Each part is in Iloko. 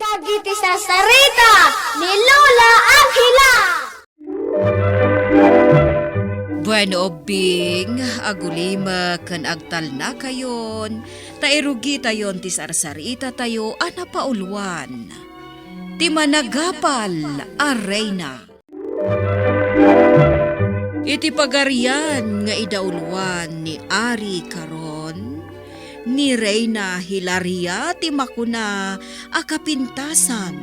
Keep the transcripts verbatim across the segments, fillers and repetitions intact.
Dagiti sarsarita ni Lola Angela. Bueno, ubbing, agulimek ken agtalnakayon, ta irugitayon ti sarsaritatayo a napauluan, Ti Managapal a Reyna. Iti pagarian nga idauluan ni Ari Caron, ni Reyna Hilaria ti makuna a kapintasan,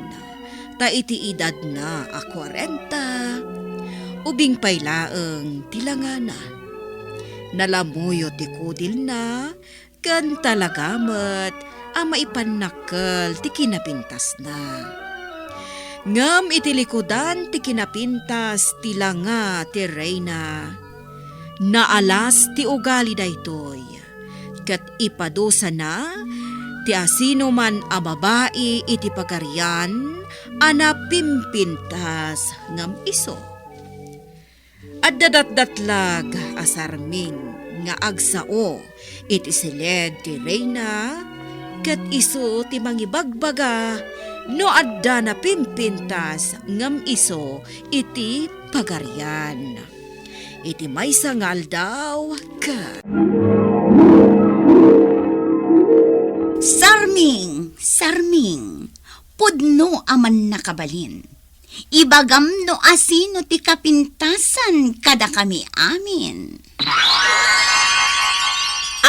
ta iti edadna a kuarenta, ubing pay laeng ti langana. Nalamuyo ti kudilna, ken talaga met a maipannakkel ti kinapintasna. Ngem iti likudan ti kinapintas ti langa ti Reyna, naalas ti ugali daytoy, ket ipadusana ti asinoman a babai iti pagarian a napimpintas ngem isu. Adda datdatlag a sarming nga agsao iti siled ti Reyna, ket isu ti mangibagbaga no adda napimpintas ngem isu iti pagarian. Iti maysa nga aldaw, ket Sarming, sarming, pudno a mannakabalin. Ibagam no asino ti kapintasan kadakami amin.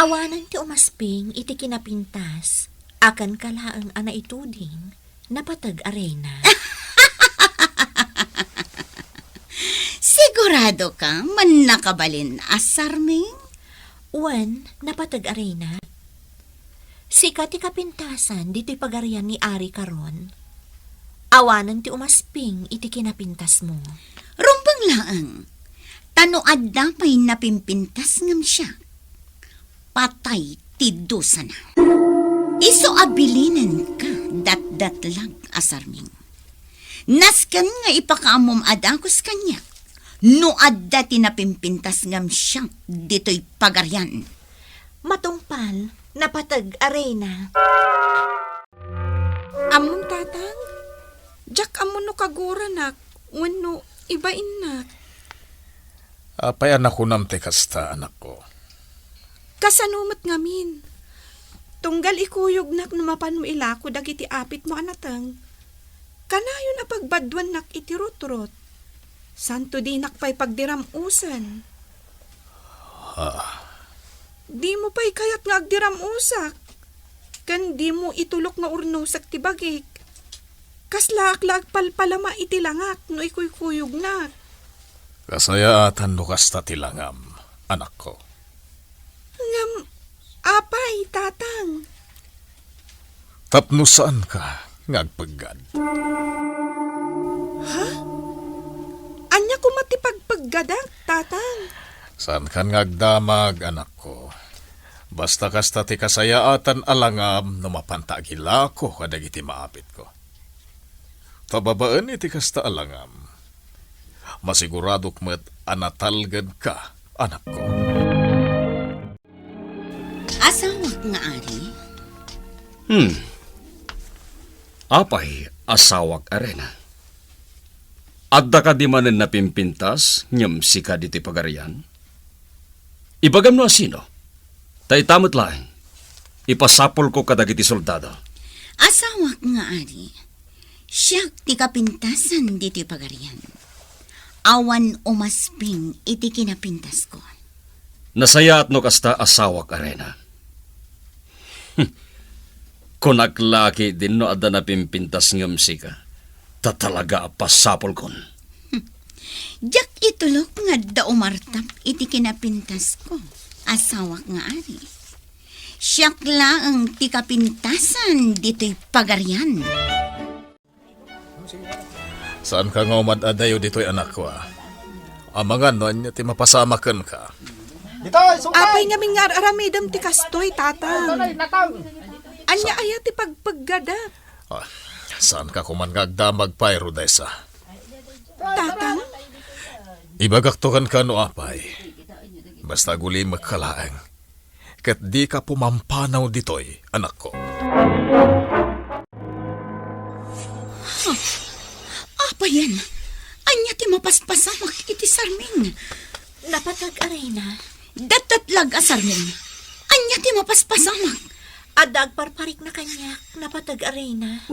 Awanen ti umasping iti kinapintas, a kenka laeng a naituding, napateg a Reyna. Sigurado ka, mannakabalin a sarming? Wen, napateg a Reyna. Sika ti kapintasan ditoy pagarian ni Ari Caron. Awanen ti umasping iti kinapintasmo. Rumbeng laeng, ta no adda pay napimpintas ngem siak, patay ti dusana. Isu a bilinenka, datdatlag a sarming. Nasken nga ipakaammom a dagus kaniak no adda ti napimpintas ngem siak ditoy pagarian. Matungpal, napateg a Reyna. Ammom, Tatang? Diak ammo no kaguranak wenno ibainnak. Apay a nakunam ti kasta, anakko? Kasano met ngamin? Tunggal ikuyognak no mapanmo ilako dagiti apitmo a nateng, kanayon a pagbaduannak iti rutrot. Santo dinak pay pagdiram-usen. Ah. Dimo pay kayat nga agdiram-usak, ken dimo itulok nga urnosek ti bagik. Kaslaak la agpalpalama iti langak no ikuykuyognak. Kasayaatan no kasta ti langam, anakko. Ngem apay, Tatang? Tapno saanka nga agpeggad. Ha? Ania koma ti pagpeggadak, Tatang? Saankan nga agdamag, anakko. Basta kasta ti kasayaatan a langam no mapanta agilako kadagiti maapitko. Ta babaen iti kasta a langam, masiguradok met a natalgedka, anakko. Asawak nga ari? Hmm. Apay, asawak a Reyna? Adda kadi manen napimpintas ngem sika ditoy pagarian? Ibagam no asino? Ta ita met laeng, ipasapulko kadagiti soldado. Asawak nga ari, siak ti kapintasan ditoy pagarian. Awan umasping iti kinapintasko. Nasayaat no kasta, asawak a Reyna. Kunak la ketdin no adda napimpintas ngem sika, ta talaga a pasapulkon. Diak itulok nga adda umartap iti kinapintasko, asawak nga ari. Siak laeng ti kapintasan ditoy pagarian. Saanka nga umad-adayo ditoy, anakko, a? Amangan no ania ti mapasamak kenka. Apay ngamin nga ar-aramidem ti kastoy, Tatang? Ania aya ti pagpeggadak? Ah, saanka koman nga agdamag pay, Rodessa? Tatang? Ibagakto kenka no apay. Basta agulimekka laeng. Ket dika pumampanaw ditoy, anakko. Apayen, ania ti mapaspasamak iti sarming? Napateg a reyna. Datdatlag a sarming. Ania ti mapaspasamak? Adda agparparikna kaniak, napateg a reyna.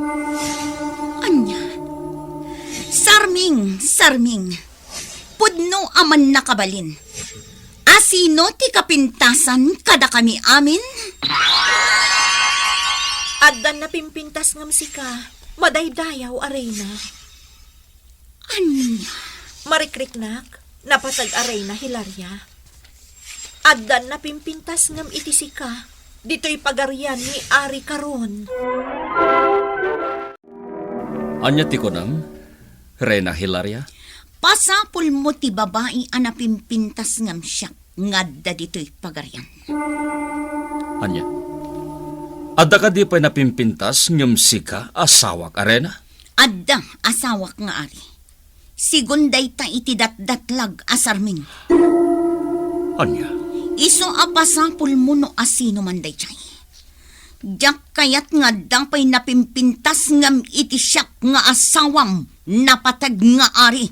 Ania? Sarming, sarming. Pudno a mannakabalin. Asino ti kapintasan kadakami amin? Addan napimpintas ngem sika, madaydayaw a reyna. Ania? Marikriknak, napateg a reyna Hilaria. Addan napimpintas ngem iti sika, ditoy pagarian ni Ari Karon. Ania ti kunam, Reyna Hilaria? Pasapulmo ti babai a napimpintas ngem siak nga adda ditoy pagarian. Ania? Adda kadi pay napimpintas ngem sika, asawak a reyna? Adda, asawak nga ari. Sigun dayta iti datdatlag a sarming. Ania? Isu a pasapulmo no asino man daydiay. Diak kayat nga adda pay napimpintas ngem iti siak nga asawam, napateg nga ari.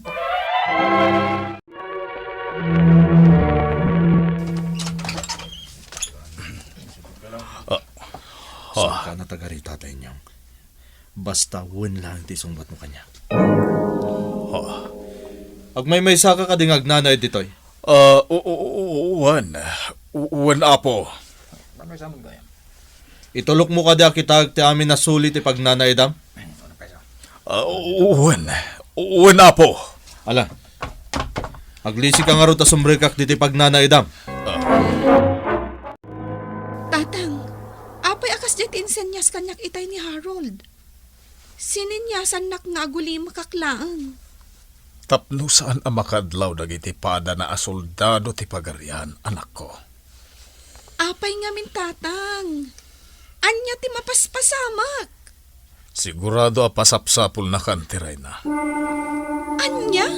Ah. Saan ka natagari, Tatay Nyang? Basta wen laeng ti isungbatmo kaniak. Ah. Agmaymaysa ka kadi nga agnanaed ditoy? Ah, u-, u-, u-, wen. U-, wen, Apo. Itulokmo kadi a kitaek ti amin a suli ti pagnanaedam? Ah, u-, wen. Wen, Apo. Ala. Aglisika ngarud ta sumrekak ditoy pagnanaedam. Ah. Tatang, apay a kasdiay ti insenyas kaniak itay ni Harold? Sininyasannak nga agulimakak laeng. Tapno saan a makadlaw dagiti padana a soldado ti pagarian, anakko. Apay ngamin, Tatang? Ania ti mapaspasamak? Sigurado a pasapsapulnakan ti reyna. Ania?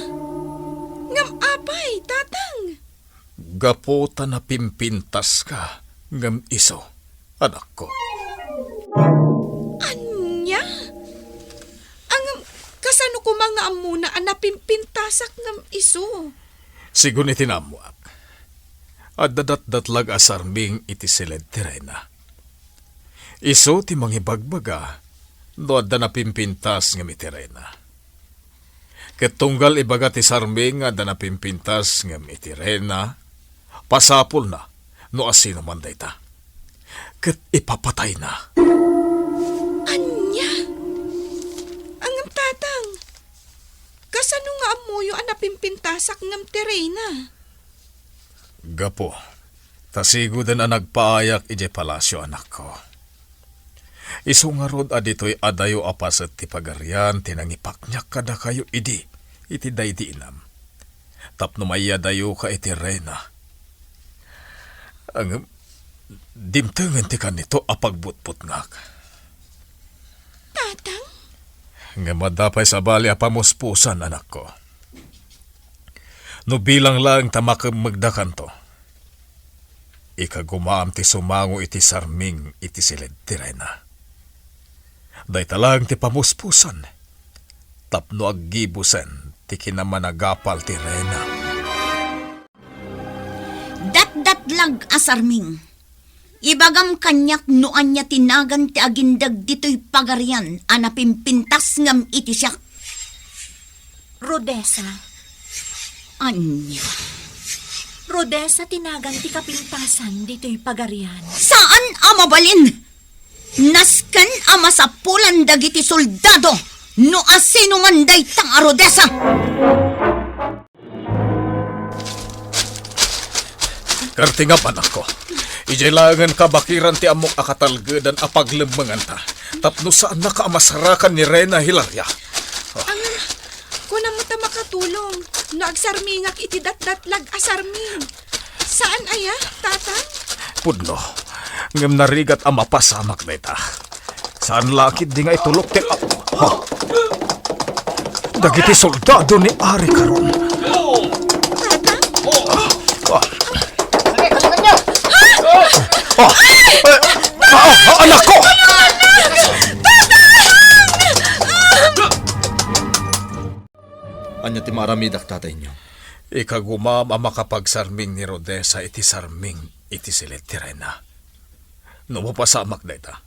Ngem apay, Tatang? Gapu ta napimpintaska ngem isu, anakko. Ania? Ngem kasano koma nga ammona a napimpintasak ngem isu? Sigun iti naammoak, adda datdatlag a sarming iti siled ti reyna. Isu ti mangibagbaga no adda napimpintas ngem iti reyna. Ket tunggal ibaga ti sarming nga adda napimpintas ngem iti reyna, pasapulna no asino man dayta. Ket ipapatayna. Ania? Ngem, Tatang, kasano nga ammoyo a napimpintasak ngem ti reyna? Gapu ta siguden a nagpaayak idiay palasio, anakko. Isu ngarud a ditoy adayo a paset ti pagarian ti nangipakniak kadakayo idi iti daydi inam, tapno maiyadayoka iti reyna. Ngem dimtengen ti kanito a pagbutbutngak. Tatang? Ngem adda pay sabali a pamuspusan, anakko. No bilang laeng ta makemmegdakanto, ikagumaam ti sumango iti sarming iti siled ti reyna. Dayta laeng ti pamuspusan tapno aggibusen ti kinamanagapal ti reyna. Datdatlag a sarming. Ibagam kaniak no ania ti nagan ti agindeg ditoy pagarian a napimpintas ngem iti siak. Rodessa. Ania? Rodessa ti nagan ti kapintasan ditoy pagarian. Saan a mabalin! Nasken a masapulan dagiti soldado no asino man dayta a Rodessa! Kartingam, anakko. Idiay laengen kabakiran ti ammok a katalgedan a paglemmenganta tapno saannaka a masarakan ni Reyna Hilaria. Ngem, kunam ta makatulong no agsarmingak iti datdatlag a sarming. Saan aya, Tatang? Pudno. Ngem narigat a mapasamak dayta. Saan la ketdi nga itulok ti, ah, ha? Dagiti soldado ni Ari Karon. Tatang? Ah. Ah. Ah. Ah. Ah, anakko! Ania ti maaramidak, Tatay Inyong? Ikagumam a makapagsarming ni Rodesa iti sarming iti silid ti reyna. No mapasamak dayta,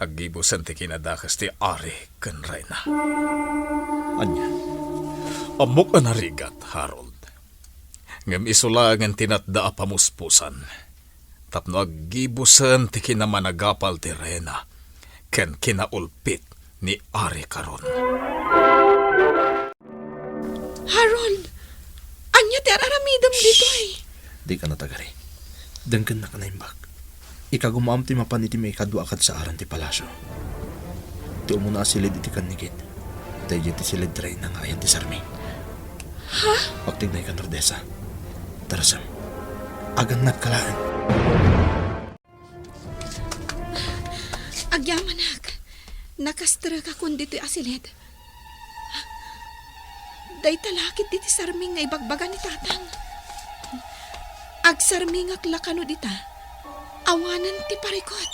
aggibusen ti kinadakes ti ari ken reyna. Ania? Ammok a narigat, Harold. Ngem isu laengen ti natda a pamuspusan tapno aggibusen ti kinamanagapal ti reyna ken kinaulpit ni Ari Caron. Harold, ania ti ar-aramidem ditoy? Dika natagari. Denggennak a naimbag. Ikagumam ti mapan iti maikadua a kadsaaran ti palasio. Ti umuna a silid iti kannigit, daydiay ti silid ti reyna nga ayan ti sarming. Ha? Agtignay kan, Rodesa. Tarasem. Agannadka laeng. Agyamanak, nakastrekakon ditoy a silid. Dayta la ketdi ti sarming nga ibagbaga ni Tatang. Agsarmingak la kano dita, awanen ti parikut.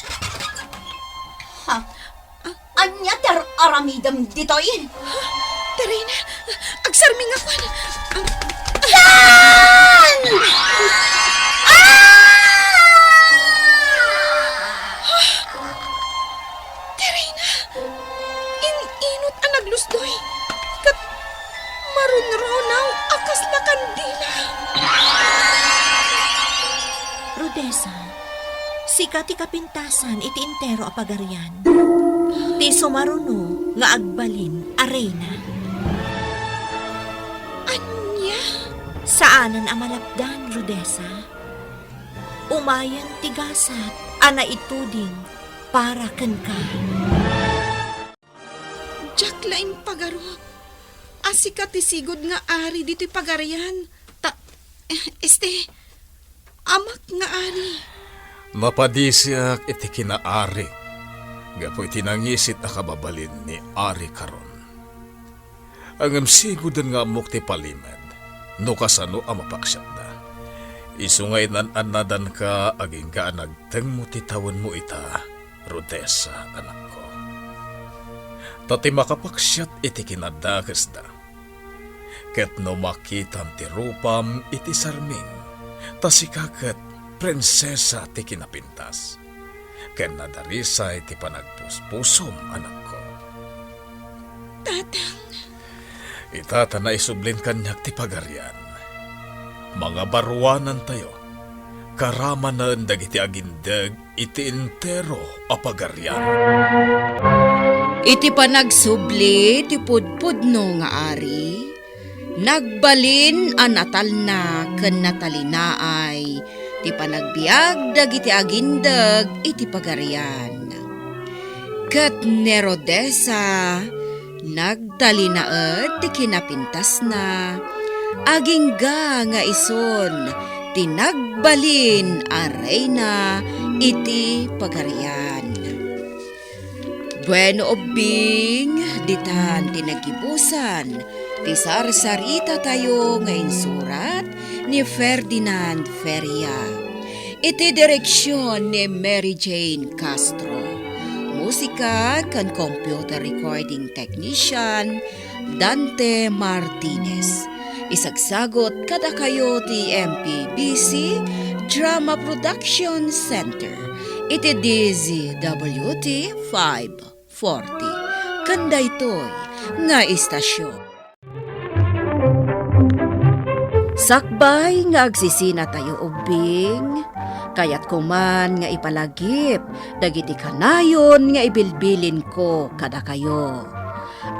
Ha? Ania ti ar-aramidem ditoy? Ha? Ti reyna, agsarmingakon. Jan! Ah! Ha? Ti reyna, in-inut a naglusdoy, ket marunrunaw a kasla kandila. Rodesa, sika ti kapintasan iti entero a pagarian. Ti sumaruno nga agbalin a reyna. Ania? Saanen a malapdan, Rodesa. Umayen ti gasat a naituding para kenka. Diak la impagarup a sika ti sigud nga ari ditoy pagarian. Ta, eh, este, amak nga ari. Napadisiak iti kinaarik gapu iti nangisit a kababalin ni Ari Caron. Ngem siguden nga ammok ti palimed no kasano a mapaksiatda. Isu nga inan-annadanka agingga a nagtengmo ti tawenmo ita, Rodesa, anakko. Ta ti makapaksiat iti kinadakesda, ket no makitam ti rupam iti sarming, ta sika ket prinsesa ti kinapintas, ken nadarisay ti panagpuspusom, anakko. Tatang. Ita ta naisublin kaniak ti pagarian. Mangabaruanantayo, karamanen dagiti agindeg iti entero a pagarian. Iti panagsubli ti pudpudno nga ari, nagbalin a natalna ken natalinaay ti panagbiag dagiti agindeg iti pagarian. Ket ni Rodesa, nagtalinaed ti kinapintasna, agingga nga isun ti nagbalin a reyna iti pagarian. Bueno, ubbing, ditan ti naggibusan ti sarsaritatayo nga insurat ni Ferdinand Feria. Iti direksion ni Mary Jane Castro. Musika ken computer recording technician, Dante Martinez. Isagsagot kadakayo ti M P B C Drama Production Center iti D Z W T five forty. Ken daytoy nga istasyon. Sakbay nga agsisinatayo ubbing, kayatko man nga ipalagip dagiti kanayon nga ibilbilinko kadakayo.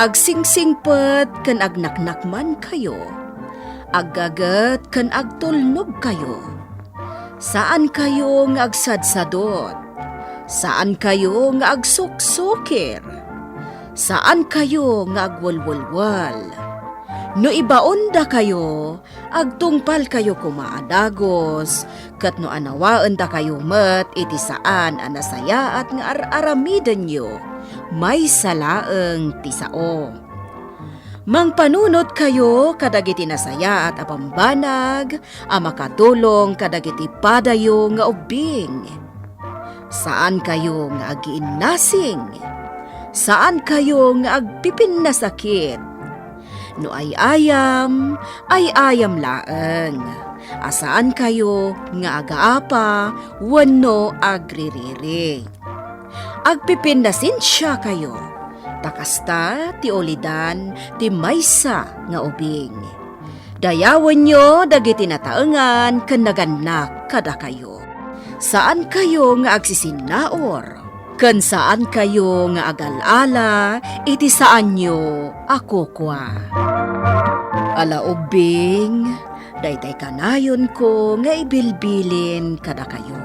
Agsingsingpet ken agnaknakmankayo. Aggaget ken agtulnogkayo. Saankayo nga agsadsadot. Saankayo nga agsuksukir. Saankayo nga agwelwelwel. No ibaondakayo, agtungpalkayo koma a dagus, ket no anawaendakayo met iti saan a nasayaat nga ar-aramidenyo, maysa laeng ti sao. Mangpanunotkayo kadagiti nasayaat a bambanag a makatulong kadagiti padayo nga ubbing. Saankayo nga agiinnasing. Saankayo nga agpipinnasakit. No ay-ayam, ay-ayam laeng, a saankayo nga agaapa wenno agririri. Agpipinnasensiakayo, ta kasta ti ulidan ti maysa nga ubing. Dayawenyo dagiti nataengan ken nagannak kadakayo. Saankayo nga agsisinnaur, ken saankayo nga agal-ala iti saanyo a kukua. Ala ubbing, daytay kanayonko nga ibilbilin kadakayo.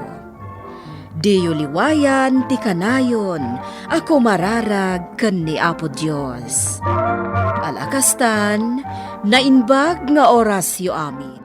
Diyo liwayan ti kanayon a kumararag ken ni Apo Dios. Ala kastan, naimbag nga orasyo amin.